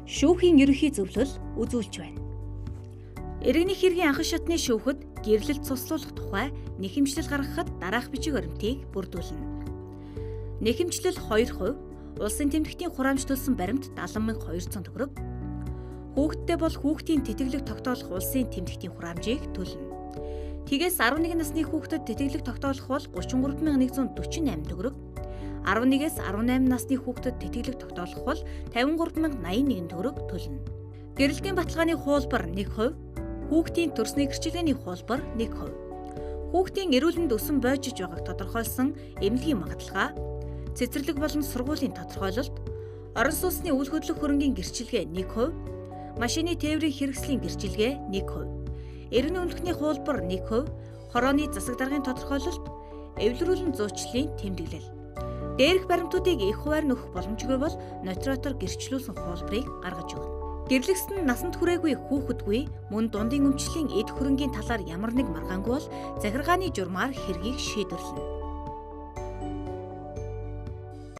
Шүүхийн ерөнхий зөвлөл үзүүлж байна. Иргэний хэргийн анхан шатны шүүхэд гэрлэлт цуслуулах тухай нэхэмжлэл гаргахад дараах бичиг баримтыг бүрдүүлнэ. Нэхэмжлэл 2%, улсын тэмдэгтийн хураамж төлсөн баримт 70,200 төгрөг. Хүүхэдтэй бол хүүхдийн тэтгэлэг тогтоолох улсын тэмдэгтийн хураамжийг төлнө. Тэгээс 11 насны хүүхдэд тэтгэлэг тогтоолох бол 33,148 төгрөг. 11-ээс 18 насны хүүхдэд тэтгэлэг тогтоолох бол 53,081 төгрөг төлнө. Гэрэлтийн баталгааны хуулбар 1%, хүүхдийн төрсний гэрчилгээний хуулбар 1%. Хүүхдийн эрүүл мэнд өсөн бойжиж байгааг тодорхойлсон эмнэлгийн магадлалгаа, цэцэрлэг болон сургуулийн тодорхойлолт, орон сууцны үйл хөдлөх хөрөнгийн гэрчилгээ 1%, машины тээврийн хэрэгслийн гэрчилгээ 1%, эргэн үнэлэхний хуулбар 1%, хорооны засаг даргын тодорхойлолт, эвлэрүүлэн зуучлалын тэмдэглэл. Дээрх баримтуудыг их хувиар нөхөх боломжгүй бол нотариатор гэрчлүүлсэн хуулбарыг гаргаж өгнө. Гэрлэгсэн нь насанд хүрээгүй хүүхэдгүй мөн дундын өмчлийн эд хөрөнгийн талаар ямар нэг маргаангүй бол захиргааны журмаар хэргийг шийдвэрлэнэ.